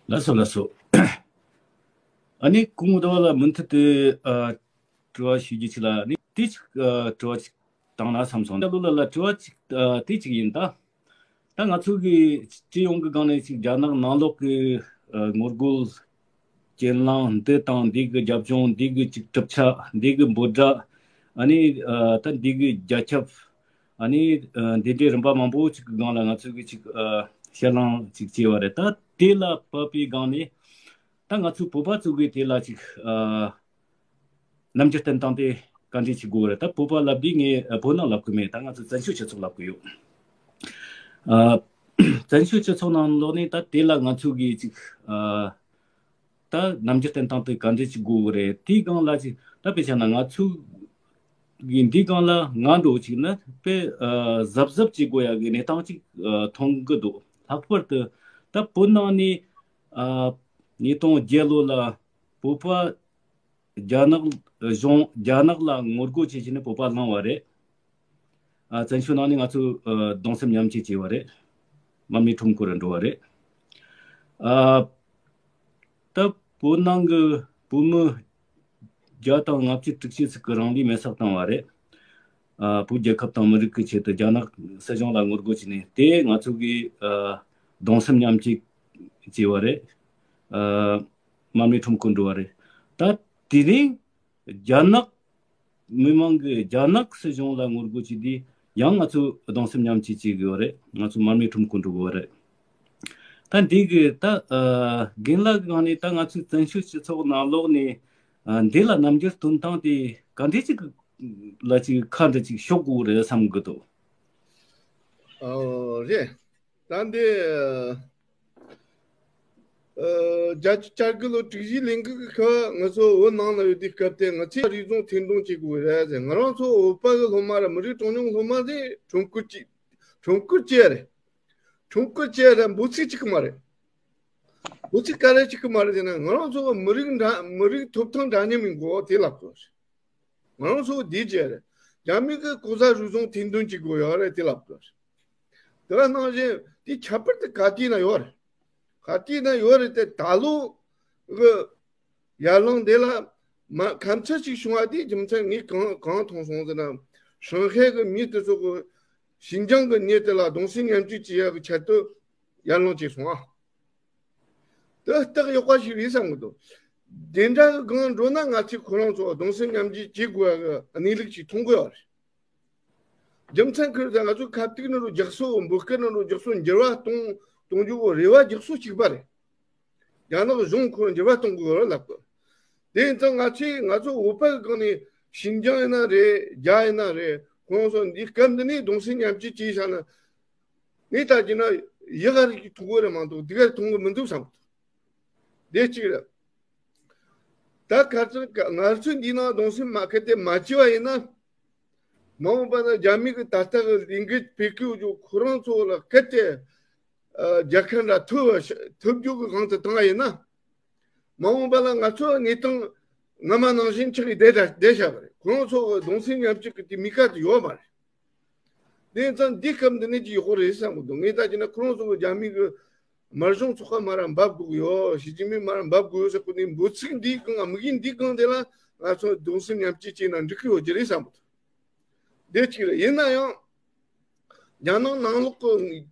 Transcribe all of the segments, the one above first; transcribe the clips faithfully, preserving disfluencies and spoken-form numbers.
ལགས་སོ་ལགས་སོ། ཨ་ནི་སྐུ་ངོ་ཟླ་བ་ལགས་མུ་མཐུད་དུ་ཨ་དྲི་བ་ཞུ་རྒྱུ་ཅིག་ལ་ནི་དེ་ཅིག་ཨ་དྲི་བ་ཅིག་བཏང་ན་བསམ་སོང་། ལོ་ལ་ལ་དྲི་བ་ཅིག་ཨ་དེ་ཅིག་ཡིན་ད། ད་ང་ཚོ་གི་སྤྱི་ཡོངས་ཀྱི་སྒང་ནས་ཅིག་རྒྱ་ནག་ནང་ལོགས་ཀྱི་ཨ་ངོ་རྒོལ་རྐྱེན་ལངས་འདི་དང་འདི་གི་རྒྱབ་ལྗོངས་འདི་གི་ཅིག་གྲུབ་ཆ་འདི་གི་འབོད་སྒྲ། ཨ་ནི་ཨ་ད་འདི་གི་རྒྱ་ཁྱབ། ཨ་ནི་ཨ་འདི་འདྲའི་རིམ་པ་མང་པོ་ཅིག་གི་སྒང་ལ་ང་ཚོ་གི་ཅིག་ཨ་ཕྱིར་ལངས་ཅིག་བྱས་པ་རེད། ད་དེ་ལ་བབས་པའི་སྒང་ནས་ད་ང་ཚོའི་བོད་པ་ཚོ་གི་དེ་ལ་ཅིག་ཨ་རྣམ་འགྱུར་བསྟན་སྟངས་དེ་ག་འདྲས་ཅིག་དགོས་རེད། ད་བོད་པ་ལབ་དུས་ངས་ཨ་བོད་ནང་ལབ་གི་མེད། ད་ང་ཚོ་བཙན་བྱོལ་སྤྱི་ཚོགས་ལབ་གི་ཡོད། ཨ་བཙན་བྱོལ་སྤྱི་ཚོགས་ནང་ལོགས་ནས་ད་དེ་ལ་ང་ཚོ་གི་ཅིག་ཨ་ད་རྣམ་འགྱུར་བསྟན་སྟངས་དེ་ག་འདྲས་ཅིག་དགོས་གི་རེད། དེའི་སྒང་ལ་ཅིག་ད་དཔེ་བྱས་ན་ང་ཚོ་གི་འདིའི་སྒང་ལ་ང་འདྲ་བོ་ཅིག་ནི་དཔེ་ཨ་གཟབ་གཟབ་བྱེད་དགོས་ཡ་གི་གནས་སྟངས་ཅིག་ཨ་མཐོང་གི་འདུག། ལྷག་པར་དུ་ད་བོད་ནང་ནས་ཨ་ཉིས་སྟོང་བརྒྱད་ལོ་ལ་བོད་པ་རྒྱ་ནག་གཞུང་རྒྱ་ནག་ལ་ངོ་རྒོལ་བྱེད་བྱས་ནས་བོད་པ་བླངས་པ་རེད། ཨ་བཙན་བྱོལ་ནང་ནས་ང་ཚོ་ཨ་གདུང་སེམས་མཉམ་སྐྱེད་བྱས་པ་རེད། དམག་མིའི་ཁྲོམ་སྐོར་རུ་འགྲོ་བ་རེད། ཨ་ད་བོད་ནང་གི་བོད་མི་བརྒྱ་དང་ལྔ་བཅུ་དྲུག་ཅུ་ཟིག་གི་རང་ལུས་མེ་སྲེག་བཏང་བ་རེད། ཨ་བོད་རྒྱལ་ཁབ་དང་མི་རིགས་ཀྱི་ཆེད་དུ་རྒྱ་ནག་སྲིད་གཞུང་ལ་ངོ་རྒོལ་བྱས་ནས་དེ་ང་ཚོ་གིས་ཨ་གདུང་སེམས་མཉམ་སྐྱེད་བྱས་པ་རེད། ཨ་དམག་མིའི་ཁྲོམ་སྐོར་འགྲོ་བ་རེད། ད་དེ་རིང་རྒྱ་ནག་མི་མང་གིས་རྒྱ་ནག་སྲིད་གཞུང་ལ་ངོ་རྒོལ་བྱས་དུས་ཡང་ང་ཚོ་གདུང་སེམས་མཉམ་སྐྱེད་བྱེད་དགོས་པ་རེད། ང་ཚོ་དམག་མིའི་ཁྲོམ་སྐོར་འགྲོ་དགོས་པ་རེད། ད་འདི་གི་ད་ཨ་རྒན་ལགས་ཀྱི་ངང་ནས་ད་ང་ཚོའི་བཙན་བྱོལ་སྤྱི་ཚོགས་ནང་ལོགས་ནས་ཨ་འདི་ལ་རྣམ་འགྱུར་སྟོན་སྟངས་དེ་ག་འདྲས་ཅིག་ལ་ཅིག་ཁ་འདྲ་ཅིག་ཕྱོགས་དགོས་རེད་བསམ་གི་འདུག། ཨོ་རེད། ད་འདི་ཨ་བརྒྱད་ཅུ་གྱ་དགུ་ལོ་དྲུག་བཞི་ལོའི་གི་ཁ་ང་ཚོ་བོད་ནང་ལ་ཡོད་དུས་སྐབས་དེ་ང་ཚོས་རིག་གཞུང་ཐེར་འདོན་བྱེད་དགོས་རེད་ཟེར། ང་རང་ཚོ་བོད་པ་གི་སློབ་མ་ར་མི་རིགས་གྲངས་ཉུང་སློབ་མ་དེ་ཁྲོམ་སྐོར་གྱི་ཁྲོམ་སྐོར་བྱས་རེད། ཁྲོམ་སྐོར་བྱས་རེད། འབོད་ཚིག་གཅིག་གི་མ་རེད། འབོད་ཚིག་ག་རེ་གཅིག་གི་མ་རེད་ཟེར་ན། ང་རང་ཚོ་མི་རིགས་འདྲ་མི་རིགས་ཐོབ་ཐང་འདྲ་མཉམ་ཡིན་དགོས་དེ་ལབ་དགོས། ང་རང་ཚོ་འདི་བྱས་རེད། རྒྱ་མི་གི་ལྐོག་ཟ་རུལ་སུངས་ཐེར་འདོན་བྱེད་དགོས་ཡོད་རེད་དེ་ལབ་དགོས། དེ་ག་ནང་བཞིན་དེ་ཁྱད་པར་དུ་ག་དུས་ན་ཡོད་རེད། ག་དུས་ན་ཡོད་རེད་དེ་ད་ལོ་གི་ཡར་ལངས་དེ་ལ་མ་ཁ་མཚར་ཅིག་བྱུང་བ་དེ་རྒྱུ་མཚན་ངས་གང་གང་མཐོང་སོང་ཟེར་ན། ཧྲང་ཧའེ་གི་མི་དེ་ཚོ་གི་ཞིན་ཅང་གི་མྱི་དེ་ལ་གདུང་སེམས་མཉམ་སྐྱེད་བྱེད་ཡག་གི་ཆེད་དུ་ཡར་ལངས་བྱས་སོང་ཨ། དེ་སྟག་གཡོག་པ་ཞིག་རེད་བསམ་གི་འདུག། དེ་འདྲ་གི་སྒང་འགྲོ་ན་ང་ཚོས་ཁོ་རང་ཚོ་གདུང་སེམས་མཉམ་སྐྱེད་བྱེད་དགོས་ཡག་གི་གནས་ལུགས་ཅིག་མཐོང་གི་ཡོད་རེད། རྒྱུ་མཚན་ཁིར་དང་ང་ཚོ་ཁ་ཐུག་ནང་རུ་རྒྱག་སོ་འབོད་སྐུལ་ནང་རུ་རྒྱག་སོ་འགྱུར་བ་གཏོང་གཏོང་རྒྱུ་གི་རེ་བ་རྒྱག་སོ་གཅིག་པ་རེད། རྒྱ་ནག་གཞུང་ཁོ་འགྱུར་བ་གཏོང་དགོས་རེད་ལབ་གི། དེ་ཡིན་ཙང་ང་ཚོས་ང་ཚོ་བོད་པ་གི་སྒང་ནས་ཞིན་ཅང་ཡིན་ན་རེད། རྒྱ་ཡིན་ན་རེད། ཁོང་ཚོ་འདི་སྐབས་འདི་ནས་གདུང་སེམས་མཉམ་སྐྱེད་བྱས་བཞག་ན། ངས་ལྟ་རྒྱུ་ན་ཡག་ག་རེ་ཞིག་མཐོང་གི་རེད་མ་གཏོགས་སྡུག་ག་རེ་མཐོང་གི་མི་འདུག་བསམ་གི་འདུག། དེ་གཅིག་རེད། ད་ག་ཚོད་ང་ཚོས་འདི་ནང་གདུང་སེམས་མ་གལ་ཏེ་མ་སྐྱེས་པ་ཡིན་ན། མ་འོངས་པ་ན་རྒྱ་མི་གི་ད་ལྟ་གི་ལས་འགུལ་སྤེལ་གི་ཡོད་རྒྱུ་ཁོ་རང་ཚོ་ལ་གལ་ཏེ་ཨ་རྒྱལ་ཁ་འདྲ་ཐོབ་ཐོབ་རྒྱུ་གི་དབང་དུ་བཏང་བ་ཡིན་ན། མ་འོངས་པ་ལ་ང་ཚོ་གནས་སྟངས་སྔ་མ་ནང་བཞིན་ཆགས་ཀྱི་བསྡད་བསྡད་བཞག་པ་རེད། ཁོ་རང་ཚོ་གི་གདུང་སེམས་མཉམ་སྐྱེད་ཀྱི་དེ་མི་ཁ་དེ་ཡོད་མ་རེད། དེ་ཙང་འདི་སྐབས་འདི་ནས་ཀྱི་ཡག་པོ་རེད་བསམ་གི་འདུག། ངས་ལྟ་རྒྱུ་ན་ཁོ་རང་ཚོ་གི་རྒྱ་མི་གི་དམར་གཞུང་ཚོགས་པ་མ་ར་འབབ་དགོས་ཀྱི་ཡོད། ཞི་ཅིན་ཕིང་མ་ར་འབབ་དགོས་ཡོད་ཟེར་གོ་ནས་འབོད་ཚིག་འདིའི་སྒང་དམིགས་ཡུལ་འདིའི་སྒང་དེ་ལ་ང་ཚོ་གདུང་སེམས་མཉམ་སྐྱེད་བྱས་ན་འགྲིག་གི་ཡོད་ཀྱི་རེད་བསམ་གི་འདུག། དེ་གཅིག་རེད། ཡིན་ན་ཡང་རྒྱ་ནག་ནང་ལོགས་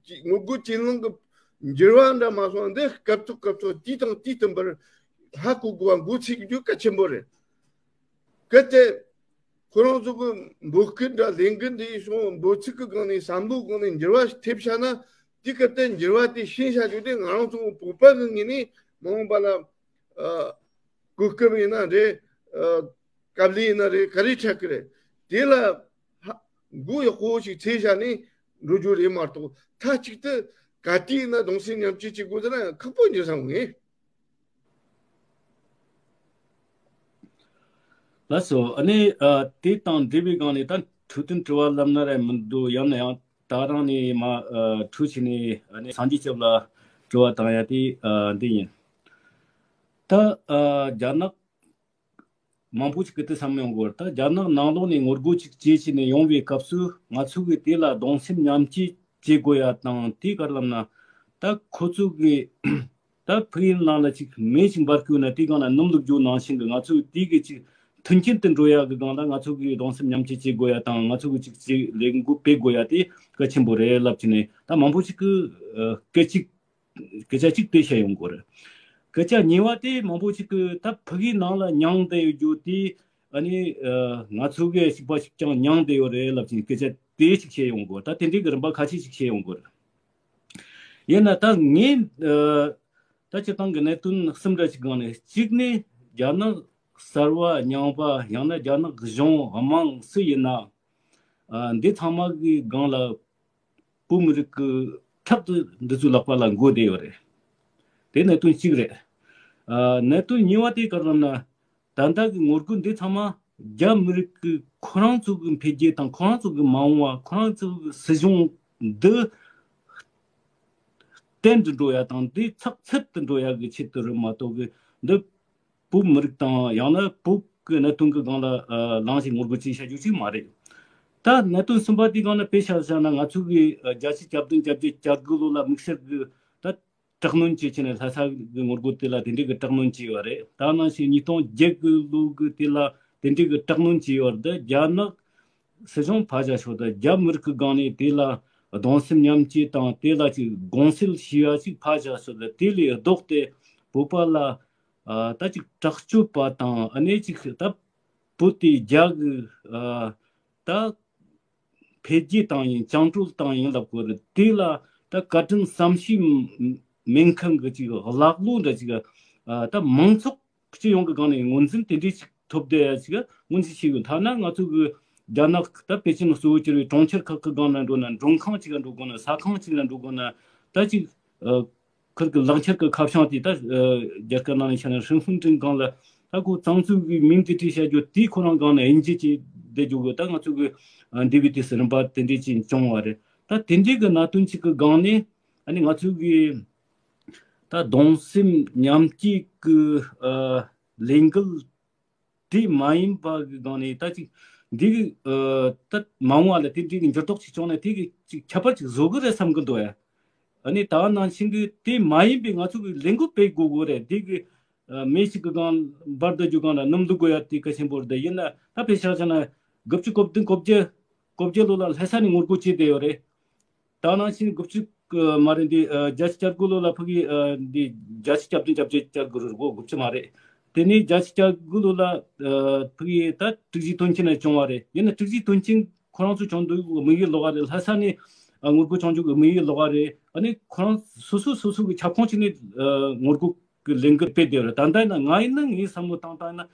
ཀྱི་ངོ་རྒོལ་རྐྱེན་ལངས་ཀྱི་འགྱུར་བ་འདྲ་མ་སོང་། འདི་སྐབས་ཐོག་སྐབས་ཐོག་དུས་དང་དུས་མཐུན་པར་ཧ་གོ་དགོས་པ་འགོ་ཚུགས་རྒྱུ་གལ་ཆེན་པོ་རེད། གལ་ཏེ་ཁོ་རང་ཚོ་གི་འབོད་སྐུལ་འདྲ་ལས་འགུལ་འདི་སོང་འབོད་ཚིག་གི་སྒང་ནས་བསམ་བློའི་སྒང་ནས་འགྱུར་བ་ཐེབས་བཞག་ན། དེ་སྐབས་དེ་འགྱུར་བ་དེ་ཤེས་བྱ་རྒྱུ་དེ་ང་རང་ཚོ་བོད་པ་གི་ངོས་ནས་མ་འོངས་པ་ལ་ཨ་གོ་སྐབས་ཡིན་ན་རེད། ཨ་དཀའ་ལས་ཡིན་ན་རེད། ག་རེ་ཆགས་ཀྱི་རེད། དེ་ལ་ཧ་འགོ་ཡག་པོ་ཞིག་ཚུགས་བཞག་ནས་འགྲོ་རྒྱུ་རེད་མ་གཏོགས། མཐའ་གཅིག་ཏུ་ག་དུས་ཡིན་ན་གདུང་སེམས་མཉམ་སྐྱེད་བྱེད་དགོས་ཟེར་ན་ཡང་ཁག་པོ་འགྱུར་བསམ་ངེས། ལགས་སོ། ཨ་ནི་ཨ་དེ་དང་འབྲེལ་བའི་སྒང་ནས་ད་འཕྲོས་དོན་དྲི་བ་ལབ་ན་རེད་མི་འདུག། ཡང་ན་ཡང་ད་རང་ནས་མ་ཨ་འཕྲོས་བྱས་ནས་ཨ་ནི་སངས་རྒྱས་སྐྱབས་ལ་དྲི་བ་བཏང་ཡ་དེ་ཨ་འདི་ཡིན། ད་ཨ་རྒྱ་ནག་མང་པོ་ཞིག་གི་དེ་བསམ་ཡོང་གི་ཡོད། ད་རྒྱ་ནག་ནང་ལོགས་ནས་ངོ་རྒོལ་ཅིག་བྱེད་བྱས་ནས་ཡོང་བའི་སྐབས་སུ་ང་ཚོ་གིས་དེ་ལ་གདུང་སེམས་མཉམ་སྐྱེད་བྱེད་དགོས་ཡ་དང་། དེ་ག་རེ་ལབ་ན་ད་ཁོ་ཚོ་གི་ ད་ཕུགས་ཡུན་ནང་ལ་ཅིག་མེ་ཞིག་འབར་དགོས་ན་དེའི་སྒང་ལ་སྣུམ་བླུགས་རྒྱུ་ནང་བཞིན་གྱི་ང་ཚོས་དེའི་གི་ཅིག་མཐུན་རྐྱེན་དུ་འགྲོ་ཡག་གི་སྒང་ལ་ང་ཚོ་གི་གདུང་སེམས་མཉམ་སྐྱེད་བྱེད་དགོས་ཡ་དང་། ང་ཚོ་གི་ཅིག་ཅིག་ལས་འགུལ་སྤེལ་དགོས་ཡ་དེ་གལ་ཆེན་པོ་རེད་ལབ་ཀྱི་ནས། ད་མང་པོ་ཞིག་གི་ཨ་སྐད་ཅིག་སྐད་ཆ་གཅིག་དེ་བཤད་ཡོང་གི་རེད། སྐད་ཆ་གཉིས་པ་དེ་མང་པོ་ཞིག་གིས་ད་ཕ་གིའི་ནང་ལ་མྱངས་བསྡད་ཡོད་རྒྱུ་དེ། ཨ་ནི་ཨ་ང་ཚོ་གི་གཅིག་པ་གཅིག་རྐྱང་མྱངས་བསྡད་ཡོད་རེད་ལབ་ཀྱིན་སྐད་ཆ་དེ་ཞིག་བཤད་ཡོང་གི་ཡོད། ད་དེ་འདྲའི་གི་རིམ་པ་ཁ་ཤས་ཤིག་བཤད་ཡོང་གི་ཡོད་རེད། ཡིན་ན་ད་ངས་ཨ་ད་སྤྱིར་བཏང་གི་གནད་དོན་གསུམ་འདྲ་ཞིག་སྒང་ནས། གཅིག་ནི་རྒྱ་ནག་གསར་པ་རྙིང་པ། ཡང་ན་རྒྱ་ནག་གཞུང་དམངས་སུ་ཡིན་ན། ཨ་འདི་ཚང་མ་གི་སྒང་ལ་བོད་མི་རིགས་ཀྱི་ཁྲག་དེ་འདི་ཚོའི་ལག་པ་ལ་འགོས་བསྡད་ཡོད་རེད། དེ་གནད་དོན་གཅིག་རེད། ཨ་གནད་དོན་གཉིས་པ་དེ་ག་རེ་ལབ་ན། ད་ལྟ་གི་ངོ་རྒོལ་འདི་ཚང་མ་རྒྱ་མི་རིགས་ཀྱི་ཁོ་རང་ཚོ་གི་འཕེལ་རྒྱས་དང་ཁོ་རང་ཚོ་གི་མ་འོངས་པ། ཁོ་རང་ཚོ་གི་སྲིད་གཞུང་འདི་བརྟན་དུ་འགྲོ་ཡ་དང་འདི་ཚགས་ཚུད་དུ་འགྲོ་ཡ་གི་ཆེད་དུ་རེད་མ་གཏོགས་གི། འདི་བོད་མི་རིགས་དང་ཡང་ན་བོད་ཀྱི་གནད་དོན་གྱི་སྒང་ལ་ཨ་ལངས་ཤིག་ངོ་རྒོལ་བྱས་བྱ་རྒྱུ་ཅིག་མ་རེད། ད་གནད་དོན་གསུམ་པ་དེའི་སྒང་ལ་དཔེ་ཆ་བཞག་ན། ང་ཚོ་གི་ཨ་བརྒྱད་ཅུ་གྱ་བདུན་གྱ་བརྒྱད་གྱ་དགུ་ལོ་ལ་དམིགས་བསལ་གྱི་ད་དྲག་གནོན་བྱས་བྱས་ནས། ལྷ་ས་གི་ངོ་རྒོལ་དེ་ལ་དེ་འདྲའི་གི་དྲག་གནོན་བྱས་ཡོད་རེད། ད་ནང་བཞིན་ཉིས་སྟོང་བརྒྱད་གི་ལོ་གི་དེ་ལ་དེ་འདྲའི་གི་དྲག་གནོན་བྱས་ཡོད་རེད། རྒྱ་ནག་སྲིད་གཞུང་ཕར་བཞག་ཤོག་དང་། རྒྱ་མི་རིགས་ཀྱི་སྒང་ནས་དེ་ལ་གདུང་སེམས་མཉམ་སྐྱེད་དང་དེ་ལ་ཅིག་དགོངས་སེལ་ཞུ་ཡ་ཅིག་ཕར་བཞག་ཤོག་དང་། དེ་ལས་ལྡོག་སྟེ་བོད་པ་ལ་ཨ་ད་ཅིག་དྲག་སྤྱོད་པ་དང་། ཨ་ནི་ཅིག་ད་བོད་དེ་རྒྱ་གི་ཨ་ད་འཕེལ་རྒྱས་བཏང་ཡིན། བཅིངས་འགྲོལ་བཏང་ཡིན་ལབ་དགོས་རེད། དེ་ལ་ད་བཀའ་དྲིན་བསམ་ཤེས་མེད་མཁན་གྱི་ཅིག་ཀླད་ཀོར་འདྲ་ཅིག་ཨ་ད་མང་ཚོགས་སྤྱི་ཡོངས་ཀྱི་སྒང་ནས་ངོས་འཛིན་དེ་འདྲའི་ཅིག་ཐོབ་བསྡད་ཡ་ཅིག་ངོས་འཛིན་བྱེད་དགོས། ཐ་ན་ང་ཚོ་གི་རྒྱ་ནག་ད་པེ་ཅིན་གཙོ་བོ་གྱུར་བའི་གྲོང་ཁྱེར་ཁག་གི་སྒང་ན་འགྲོ་ན། མགྲོན་ཁང་ཅིག་ལ་འགྲོ་དགོས་ན། ཟ་ཁང་ཅིག་ལ་འགྲོ་དགོས་ན། ད་ཅིག་ཨ་ཁུར་གི་ལག་འཁྱེར་གི་ཁ་བྱང་དེ་ད་ཨ་རྒྱ་སྐད་ནང་ནས་བཤད་ན་ཧྲིན་ཧྥུན་ཀྲིན་སྒང་ལ། ད་ཁོ་གཙང་བཙུགས་ཀྱི་མིང་དེ་བྲིས་བྱ་རྒྱུ་དེ་ཁོ་རང་སྒང་ནས་དབྱིན་ཇི་བྱས་བསྡད་རྒྱུ་གི། ད་ང་ཚོ་གི་ཨ་འདི་བི་དེ་སི་རིམ་པ་དེ་འདྲས་ཅིག་བྱུང་བ་རེད། ད་དེ་འདྲས་གི་གནད་དོན་ཅིག་གི་སྒང་ནས་ཨ་ནི་ང་ཚོ་གི་ད་གདུང་སེམས་མཉམ་སྐྱེད་ཀྱི་ཨ་ལས་འགུལ་དེ་མ་ཡིན་པ་གི་སྒང་ནས། ད་ཅིག་འདི་གི་ཨ་ད་མ་འོངས་པ་ལ་དེ་འདྲའི་གི་འགྱུར་ལྡོག་ཅིག་བྱུང་ན་དེ་གི་ཅིག་ཁྱད་པར་ཅིག་བཟོ་གི་རེད་བསམ་གི་འདུག་ཨ། ཨ་ནི་ད་ནང་བཞིན་གི་དེ་མ་ཡིན་པའི་ང་ཚོ་གི་ལས་འགུལ་སྤེལ་དགོས་གི་རེད། དེ་གི་ཨ་མེ་ཞིག་གི་སྒང་འབར་བསྡད་རྒྱུ་སྒང་ལ་སྣུམ་བླུག་དགོས་ཡ་དེ་གལ་ཆེན་པོ་རེད། ད་ཡིན་ན་ད་དཔེ་ཆ་བཞག་ན་དགུ་བཅུ་གོ་བདུན་གོ་བརྒྱད་གོ་བརྒྱད་ལོ་ལ་ལྷ་ས་ནས་ངོ་རྒོལ་བྱས་བསྡད་ཡོད་རེད། ད་ནང་བཞིན་དགུ་བཅུ་གི་མ་རེད། འདི་ཨ་བརྒྱད་ཅུ་གྱ་དགུ་ལོ་ལ་ཕ་གི་ཨ་འདི་བརྒྱད་ཅུ་གྱ་བདུན་གྱ་བརྒྱད་གྱ་དགུ་རེད་གོ། དགུ་བཅུ་མ་རེད། དེ་ནས་བརྒྱད་ཅུ་གྱ་དགུ་ལོ་ལ་ཨ་ཕ་གི་ད་དྲུག་བཞིའི་དོན་རྐྱེན་ནས་བྱུང་བ་རེད། ཡིན་ན་དྲུག་བཞིའི་དོན་རྐྱེན་ཁོ་རང་ཚོ་བྱུང་འདུག་དམིགས་ཡུལ་ལོགས་ཀ་རེད། ལྷ་ས་ནས་ཨ་ངོ་རྒོལ་བྱུང་རྒྱུ་གི་དམིགས་ཡུལ་ལོགས་ཀ་རེད། ཨ་ནི་ཁོ་རང་སོ་སོ་སོ་སོ་གི་ཁྱབ་ཁོངས་ཅིག་ནས་ཨ་ངོ་རྒོལ་གི་ལས་འགུལ་སྤེལ་བསྡད་ཡོད་རེད། ད་ལྟ་ཡིན་ན་ང་ཡིན་ན་ངའི་བསམ་བློ་བཏང་བཏང་ཡིན་ན།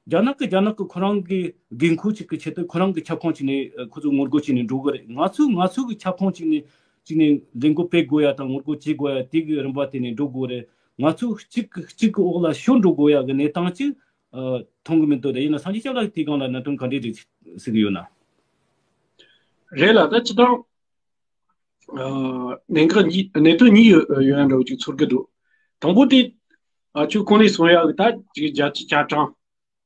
རྒྱ་ནག་གི་རྒྱ་ནག་གི་ཁོ་རང་གི་དགོས་མཁོ་ཅིག་གི་ཆེད་དུ་ཁོ་རང་གི་ཁྱབ་ཁོངས་ཅིག་ནས་ཨ་ཁོ་ཚོ་ངོ་རྒོལ་བྱས་ནས་འགྲོ་གི་རེད། ང་ཚོ་ང་ཚོ་གི་ཁྱབ་ཁོངས་ཅིག་ནས་ཅིག་ནས་ལས་འགུལ་སྤེལ་དགོས་ཡ་དང་ངོ་རྒོལ་བྱེད་དགོས་ཡ་དེ་གི་རིམ་པ་དེ་ནས་འགྲོ་དགོས་རེད། ང་ཚོ་གཅིག་གི་གཅིག་གི་འོག་ལ་ཤོར་འགྲོ་དགོས་ཡ་གི་གནས་སྟངས་ཅིག་ཨ་མཐོང་གི་མི་འདུག་དེ་ཡིན་ན་སངས་རྒྱས་སྐྱབས་ལགས་དེའི་སྒང་ལ་གནད་དོན་ག་འདྲས་རེད་ཟེར་གི་ཡོད་ན། རེད་ལ། ད་སྤྱིར་བཏང་ཨ་གནད་འགག་གཉིས། གནད་དོན་གཉིས་ཡོད་ཡོད་ཡ་འདྲ་བོ་ཅིག་ཚོར་གི་འདུག་དང་པོ་དེ་ཨ་ཁྱོད་གོང་ནས་གསུངས་ཡ་གི་ད་ཅིག་རྒྱལ་སྤྱི་བཅའ་ཁྲིམས་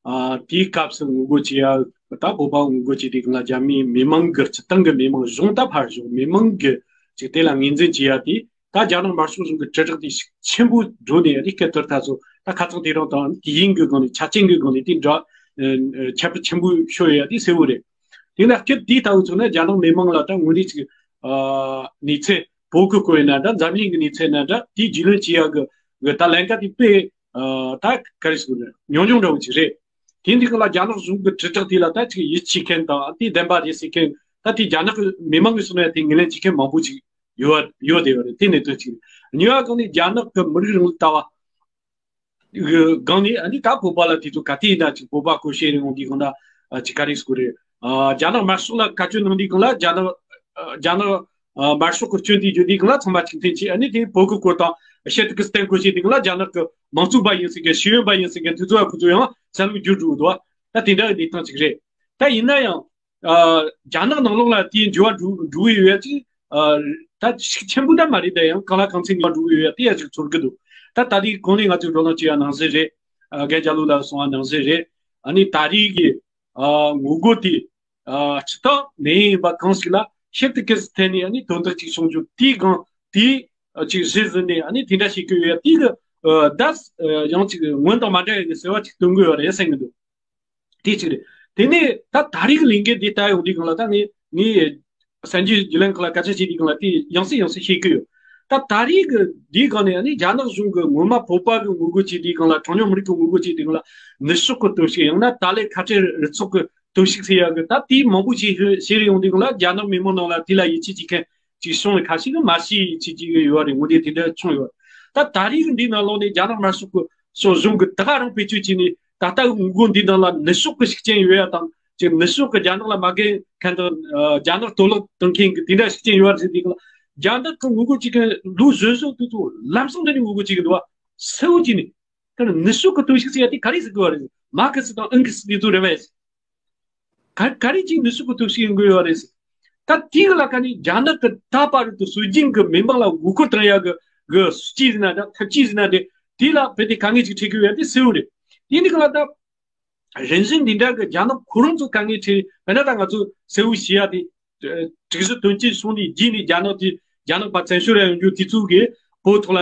ཨ་དེའི་སྐབས་སུ་ངོ་རྒོལ་བྱེད་ཡ། ད་བོད་པ་ངོ་རྒོལ་བྱེད་དུས་སྒང་ལ་རྒྱ་མིའི་མི་མང་གི་སྤྱི་བཏང་གི་མི་མང་གཞུང་ད་ཕར་ཞོག་མི་མང་གི་ཅིག་དེ་ལ་ངོས་འཛིན་བྱེད་ཡ་དེ། ད་རྒྱ་ནག་དམར་ཤོག་གཞུང་གི་དྲིལ་བསྒྲགས་དེ་ཤུགས་ཆེན་པོ་འགྲོ་ནས་རེད། སྐད་ཐོར་ཐ་སོ་ད་ཁ་ཚང་དེ་རང་དང་དུས་ཡུན་གི་སྒང་ནས་ཆ་རྐྱེན་གི་སྒང་ནས་དེ་འདྲ་ཨ་ཁྱད་པར་ཆེན་པོ་ཤོར་ཡ་དེ་གསལ་བོ་རེད། དེ་ན་སྐབས་དེའི་ལྟ་བུ་ཚོ་ན་རྒྱ་ནག་མི་མང་ལ་ད་དངོས་གནས་ཅིག་ཨ་གནས་ཚུལ་བོད་ཀྱི་སྐོར་ཡིན་ན་འདྲ། འཛམ་གླིང་གི་གནས་ཚུལ་ཡིན་ན་འདྲ། དེའི་རྒྱུས་ལོན་བྱེད་ཡ་གི་གི་ད་ལན་ཀ་དེ་དཔེ་ཨ་ད་ག་རེ་ཟེར་དགོས་རེད། ཉུང་ཉུང་འདྲ་བོ་ཅིག་རེད། དེ་འདི་ག་ལ་རྒྱ་ནག་གཞུང་གི་དྲིལ་བསྒྲགས་དེ་ལ་ད་ཅིག་ཡིད་ཆེས་མཁན་དང་དེ་བདེན་པ་རེད་ཟེར་མཁན། ད་དེ་རྒྱ་ནག་གི་མི་མང་གི་གསུང་ཡ་དེ་ངོས་ལེན་བྱེད་མཁན་མང་པོ་ཅིག་ཡོད་ཡོད་བསྡད་ཡོད་རེད། དེ་གནད་དོན་ཅིག་རེད། གཉིས་པ་གང་ནི་རྒྱ་ནག་གི་མི་རིགས་རིང་ལུགས་ལྟ་བ་གི་སྒང་ནས་ཨ་ནི་ད་བོད་པ་ལ་དེ་ཚོ་ག་དུས་ཡིན་ན་ཅིག་བོད་པ་སྐོར་བཤད་རིང་འོང་དུས་སྒང་ལ་ཨ་ཅིག་ག་རེ་ཟེར་དགོས་རེད། ཨ་རྒྱ་ནག་དམར་ཤོག་ལ་བཀའ་བཀྱོན་གནང་དུས་སྒང་ལ་རྒྱ་ནག་ཨ་རྒྱ་ནག་ཨ་དམར་ཤོག་གི་སྐྱོན་དེ་བརྗོད་དུས་སྒང་ལ་ཚང་མ་གཅིག་མཐུན་བྱས། ཨ་ནི་དེ་བོད་ཀྱི་སྐོར་དང་ཤེད་ཀྱི་སྟེང་སྐོར་བཤད་དུས་སྒང་ལ་རྒྱ་ནག་གི་མང་གཙོ་པ་ཡིན་ཟེར་མཁན་ཤེས་ཡོན་པ་ཡིན་ཟེར་མཁན་དེ་ཚོ་ཡང་ཁོ་ཚོ་ཡང་བསམ་བློ་འགྱུར་འགྲོ་གི་འདུག་ད་དེ་འདྲ་གི་གནས་སྟངས་ཅིག་རེད། ད་ཡིན་ན་ཡང་ཨ་རྒྱ་ནག་ནང་ལོགས་ལ་དེའི་འགྱུར་བ་འགྲོ་འགྲོ་གི་ཡོད་ཡ་ཅིག་ཨ་ད་ཤུགས་ཆེན་པོ་ད་མ་རེད། ད་ཡང་གང་ལ་གང་འཚམ་འགྱུར་བ་འགྲོ་གི་ཡོད་ཡ་དེ་ཡ་ཅིག་ཚོར་གི་འདུག་ད་ད་དེ་གོང་ནས་ང་ཚོས་བགྲོ་གླེང་བྱས་ཡ་ནང་བཞིན་རེད། ཨ་རྒན་རྒྱ་ལོ་ལགས་གསུངས་པ་ནང་བཞིན་རེད། ཨ་ནི་ད་རེས་ཀྱི་ཨ་ངོ་རྒོལ་དེ་ཨ་སྤྱི་བཏང་ནད་ཡམས་ཡིན་པ་གང་ཞིག་ལ་ཤེད་དེ་ཀི་སི་ཐད་ནས་ཨ་ནི་དོན་དག་ཅིག་བྱུང་རྒྱུ་དེའི་སྒང་དེའི་ ཨ་ཅིག་གཞི་བཟུང་ནས་ཨ་ནི་དེ་འདྲ་བྱེད་ཀྱི་ཡོད་ཡ་དེ་གི་ཨ་ད་ཡང་ཅིག་སྔོན་དང་མ་འདྲ་བའི་གི་ཟེར་བ་ཅིག་སྟོན་གི་ཡོད་རེད་བསམ་གི་འདུག་དེ་གཅིག་རེད། དེ་ནས་ད་ད་རེས་ཀྱི་ལས་འགུལ་འདི་ལྟ་ཡོང་དུས་སྒང་ལ་ད་ངས་ངས་གསར་འགྱུར་བརྒྱུད་ལམ་ཁག་ལ་སྐད་ཆ་བཤད་དུས་སྒང་ལ་དེ་ཡང་སེ་ཡང་སེ་བཤད་ཀྱི་ཡོད། ད་ད་རེས་ཀྱི་འདིའི་སྒང་ནས་ཨ་ནི་རྒྱ་ནག་གཞུང་གི་ངོ་མ་བོད་པ་གི་ངོ་རྒོལ་བྱེད་དུས་སྒང་ལ། གྲངས་ཉུང་མི་རིགས་ཀྱི་ངོ་རྒོལ་བྱེད་དུས་སྒང་ལ་ནུབ་ཕྱོགས་ཀྱི་གཏོར་བཤིག་ཡང་ན་ཏཱ་ལའི་ཁ་བྲལ་རུ་ཚོགས་ཀྱི་གཏོར་བཤིག་ཟེར་ཡག་གི་ད་དེ་མང་པོ་ཞིག་བཤད་རེ་ཡོང་དུས་སྒང་ལ་རྒྱ་ནག་མི་མང་ནང་ལ་དེ་ལ་ཡིད་ཆེས་བྱེད་མཁན་ཅིག་བྱུང་བའི་ཁ་ཤས་ཀྱིས་མ་ཤེས་བྱེད་ཀྱི་ཡོད་རེད། ངོ་དེབ་དེ་འདྲ་བྱུང་ཡོད། ད་ད་རེས་ཀྱི་འདིའི་ནང་ལོགས་ནས་རྒྱ་ནག་དམར་ཤོག་གི་སོ་གཞུང་གི་ད་ག་རང་བེད་སྤྱོད་བྱས་ནས་ད་ལྟ་གི་ངོ་རྒོལ་འདིའི་ནང་ལ་ནུབ་ཕྱོགས་ཀྱི་ཤུགས་རྐྱེན་ཡོད་ཡ་དང་ཅིག་ནུབ་ཕྱོགས་ཀྱི་རྒྱ་ནག་ལ་མ་དགའ་མཁན་དང་ཨ་རྒྱ་ནག་གཏོར་བརླག་གཏོང་མཁན་གྱི་དེ་འདྲ་ཤུགས་རྐྱེན་ཡོད་རེད་ཟེར་དུས་སྒང་ལ། རྒྱ་ནག་གི་ངོ་རྒོལ་བྱེད་མཁན་ལོ་གཞོན་གཞོན་དེ་ཚོ་ལམ་སང་དེ་ནས་ངོ་རྒོལ་བྱེད་ཀྱི་འདུག་བ། གསལ་བོ་བྱས་ནས། ད་ནུབ་ཕྱོགས་ཀྱི་གཏོར་བཤིག་ཟེར་ཡ་དེ་ག་རེ་ཟེར་དགོས་བ་རེད། མར་ཁེ་སི་དང་ཨང་ཁེ་སི་དེ་ཚོ་རེད་པས། ག་ག་རེ་ཅིག་ནུབ་ཕྱོགས་ཀྱི་གཏོར་བཤིག་ཡིན་དགོས་ཡོད་རེད། ད་དེའི་ལ་ཁ་ནས་རྒྱ་ནག་གི་ད་བར་དུ་སྲོལ་རྒྱུན་གྱི་མི་མང་ལ་མགོ་སྐོར་བཏང་ཡ་གི་གི་སྲིད་ཇུས་ཟེར་ན་འདྲ། ཐབས་ཇུས་ཟེར་ན་འདྲ། དེ་ལ་བོད་དེ་དཀའ་ངལ་ཅིག་འཕྲད་ཀྱི་ཡོད་དེ་གསལ་བོ་རེད། དེ་འདི་ག་ལ་ད་རིམ་བཞིན་འདི་འདྲ་གི་རྒྱ་ནག་ཁོ་རང་ཚོ་དཀའ་ངལ་འཕྲད། དཔེར་ན་ད་ང་ཚོ་གསལ་བོ་ཤེས་ཡ་དེ། དྲུག་ཅུ་དོན་གཅིག་སོང་ནས་རྗེས་ནས་རྒྱ་ནག་དེ་རྒྱ་ནག་པ་བཙན་བྱོལ་ལ་ཡོང་རྒྱུ་དེ་ཚོ་གི་བོད་ཐོག་ལ་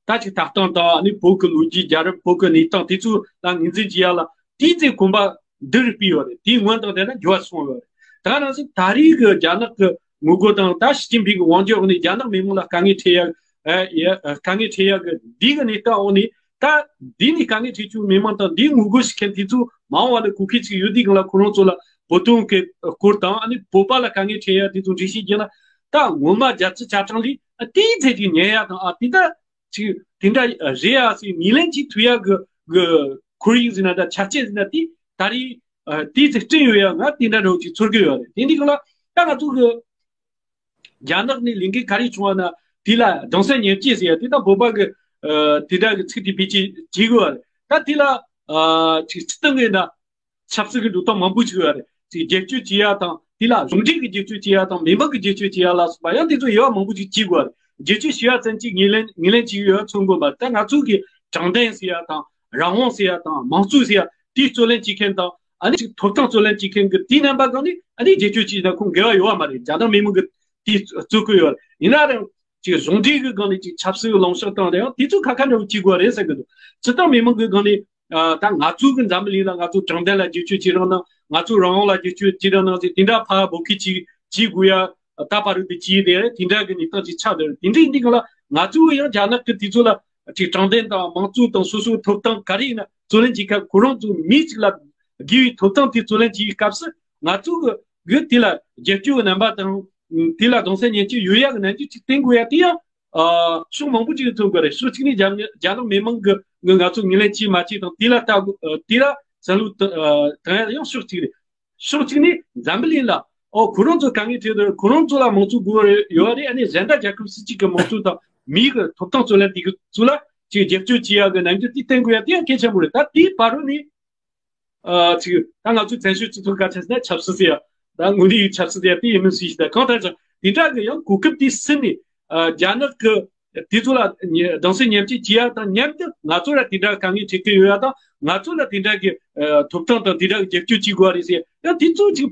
ད་ཅིག་ལྟ་སྟངས་དང་ཨ་ནི་བོད་ཀྱི་ལོ་རྒྱུས། རྒྱལ་རབས། བོད་ཀྱི་གནས་སྟངས་དེ་ཚོ་ལ་ངོས་འཛིན་བྱེད་ཡ་ལ་དེའི་ཚེ་གོམ་པ་འདི་རུ་སྤོས་ཡོད་རེད། དེའི་སྔོན་དང་དེ་ན་འགྱུར་བ་སོང་ཡོད་རེད། ད་ནང་བཞིན་ད་རེས་ཀྱི་རྒྱ་ནག་གི་ངོ་རྒོལ་དང་ད་ཞི་ཅིན་ཕིང་གི་དབང་སྒྱུར་འོག་ནས་རྒྱ་ནག་མི་མང་ལ་དཀའ་ངལ་འཕྲད་ཡ་ཨ་ཡ་ཨ་དཀའ་ངལ་འཕྲད་ཡ་གི་འདི་གི་གནས་སྟངས་འོག་ནས། ད་འདི་ནས་དཀའ་ངལ་འཕྲད་བཅུག་མི་མང་དང་འདིའི་ངོ་རྒོལ་བྱེད་མཁན་དེ་ཚོ་མ་འོངས་པ་ལ་གོ་སྐབས་ཅིག་ཡོད་དུས་སྒང་ལ་ཁོ་རང་ཚོ་ལ་བོད་དོན་གྱི་སྐོར་དང་ཨ་ནི་བོད་པ་ལ་དཀའ་ངལ་འཕྲད་ཡ་དེ་ཚོ་འགྲེལ་བཤད་བརྒྱབ་ན། ད་ངོ་མ་རྒྱ་ཆེ་ཆ་ཚང་ལས་ཨ་དེའི་ཚད་ཅིག་ཉན་ཡ་དང་། ཨ་དེ་ད་ཅིག་དེ་འདྲ་རེད་ཡ་ཟེར་ངོས་ལེན་བྱེད་ཐུབ་ཡ་གི་གི་ཁོར་ཡུག་ཟེར་ན་འདྲ། ཆ་རྐྱེན་ཟེར་ན་དེ་ད་རེས་ཨ་དེའི་ཚད་བསྐྲུན་ཡོད་ཡ་ང་དེ་འདྲ་འདྲ་བོ་ཅིག་ཚོར་གི་ཡོད་རེད། དེ་འདི་སྒང་ལ་ད་ང་ཚོ་གི་རྒྱ་ནག་ནས་ལས་འགུལ་ག་རེ་བྱུང་བ་ན་དེ་ལ་གདུང་སེམས་མཉམ་སྐྱེད་ཟེར་ཡ་དེ་ད་བོད་པ་གི་ཨ་དེ་འདྲ་གི་ཚིག་དེ་བེད་སྤྱོད་བྱེད་དགོས་པ་རེད། ད་དེ་ལ་ཨ་ཅིག་སྤྱིར་བཏང་གི་ན་ཆབ་སྲིད་ཀྱི་འགྲོ་སྟངས་མང་པོ་ཅིག་ཡོད་རེད། ཅིག་རྒྱབ་སྐྱོར་བྱེད་ཡ་དང་དེ་ལ་ཟུང་འབྲེལ་གྱི་རྒྱབ་སྐྱོར་བྱེད་ཡ་དང་མི་མང་གི་རྒྱབ་སྐྱོར་བྱེད་ཡ་ལ་སོགས་པ་ཡང་དེ་ཚོ་དབྱེ་བ་མང་པོ་ཅིག་བྱེད་དགོས་རེད། རྒྱབ་སྐྱོར་བྱེད་ཡ་ཙམ་གྱིས་ངོས་ལེན་ངོས་ལེན་བྱེད་ཡོད་མཚོན་དགོས་པ། ད་ང་ཚོ་གི་དྲང་བདེན་ཟེར་ཡ་དང་རང་དབང་ཟེར་ཡ་དང་དམངས་གཙོ་ཟེར་ཡ་དེའི་རྩོད་ལེན་བྱེད་མཁན་དང་། ཨ་ནི་ཅིག་ཐོབ་ཐང་རྩོད་ལེན་བྱེད་མཁན་གྱི་དེའི་རྣམ་པ་སྒང་ནས་ཨ་ནི་རྒྱབ་སྐྱོར་བྱས་ན་ཁོང་འགལ་བ་ཡོད་པ་མ་རེད། རྒྱ་ནག་མི་མང་གི་དེ་རྩོད་ཀྱི་ཡོད་རེད། ཡིན་ན་རང་ཅིག་ཟུང་འབྲེལ་གྱི་སྒང་ནས་ཅིག་ཆབ་སྲིད་ཀྱི་ལངས་ཕྱོགས་སྟེང་ལ་ཡང་དེ་ཚོ་ཁ་ཁ་འདྲ་བོ་བྱེད་དགོས་རེད་བསམ་གྱི་འདུག་སྤྱིར་བཏང་མི་མང་གི་སྒང་ནས་ཨ་ད་ང་ཚོ་གི་འཛམ་བུ་གླིང་ལ་ང་ཚོ་དྲང་བདེན་ལ་རྒྱབ་སྐྱོར་བྱེད་རང་གནང་། ང་ཚོ་རང་དབང་ལ་རྒྱབ་སྐྱོར་བྱེད་རང་གནང་ཟེར་དེ་འདྲ་ཕར་འབོད་སྐུལ་ཅིག་བྱེད་དགོས་ཡ། ད་བར་དུ་བྱས་ཏེ་དེ་འདྲ་གི་གནས་སྟངས་ཅིག་ཆགས་བསྡད་རེད། དེ་འདྲ་ཡིན་དུས་སྒང་ལ་ང་ཚོས་ཡང་རྒྱ་ནག་གི་དེ་ཚོ་ལ་ཅིག་དྲང་བདེན་དང་དམངས་གཙོ་དང་སོ་སོའི་ཐོབ་ཐང་ག་རེ་ཡིན་ན་རྩོད་ལེན་བྱེད་སྐབས། ཁོ་རང་ཚོ་མི་གཅིག་ལ་དགེ་བའི་ཐོབ་ཐང་དེ་རྩོད་ལེན་བྱེད་པའི་སྐབས་སུ་ང་ཚོ་གི་གི་དེ་ལ་རྒྱབ་སྐྱོར་གྱི་རྣམ་པ་དང་། དེ་ལ་གདུང་སེམས་མཉམ་སྐྱེད་ཡོད་ཡག་གི་རྣམ་འགྱུར་ཅིག་བསྟན་དགོས་ཡ་དེ་ཡང་ཨ་ཕྱོགས་མང་པོ་ཅིག་ནས་མཚོན་དགོས་རེད། ཕྱོགས་གཅིག་ནས་རྒྱ་རྒྱ་ནག་མི་མང་གི་གི་ང་ཚོ་ངོས་ལེན་བྱེད་མ་བྱེད་དང་དེ་ལ་ལྟ་དགོས། ཨ་དེ་ལ་བསམ་བློ་བཏང་ཡ་ཡང་ཕྱོགས་གཅིག་རེད། ཕྱོགས་གཅིག་ནས་འཛམ་བུ་གླིང་ལ་ཨོ་ཁོ་རང་ཚོ་དཀའ་ངལ་འཕྲད་འདུག་ཁོ་རང་ཚོ་ལ་དམངས་གཙོ་དགོས་ཡོད་རེད། ཨ་ནི་གཞན་དག་རྒྱལ་ཁབ་སུ་གཅིག་གི་དམངས་གཙོ་དང་མིའི་གི་ཐོབ་ཐང་རྩོད་ལེན་དེ་གི་ཚོ་ལ་ཅིག་རྒྱབ་སྐྱོར་བྱེད་ཡག་གི་རྣམ་འགྱུར་དེ་བསྟན་དགོས་ཡ་དེ་ཡང་གལ་ཆེན་པོ་རེད། ད་དེའི་བར་དུ་ནས་ཨ་ཅིག་ད་ང་ཚོའི་བཙན་བྱོལ་སྤྱི་ཚོགས་སྐད་ཆ་ཟེར་ན་ཆབ་སྲིད་ཟེར་ཡ། ད་དངོས་གནས་ཆབ་སྲིད་ཟེར་ཡ་དེ་ཡིན་མིན་སུས་ཤེས། ད་གང་ལྟར་ཀྱང་དེ་འདྲ་གི་ཡང་གོ་སྐབས་དེ་ཟིན་ནས་ཨ་རྒྱ་ནག་གི་དེ་ཚོ་ལ་གདུང་སེམས་མཉམ་སྐྱེད་བྱེད་ཡ་དང་མཉམ་དུ་ང་ཚོ་ལ་དེ་འདྲ་དཀའ་ངལ་འཕྲད་ཀྱི་ཡོད་ཡ་དང་། ང་ཚོ་ལ་དེ་འདྲ་གི་ཨ་ཐོབ་ཐང་དང་དེ་འདྲ་གི་རྒྱབ་སྐྱོར་བྱེད་དགོས་རེད་ཟེར་ཡ་དེ་ཚོ་ཅིག་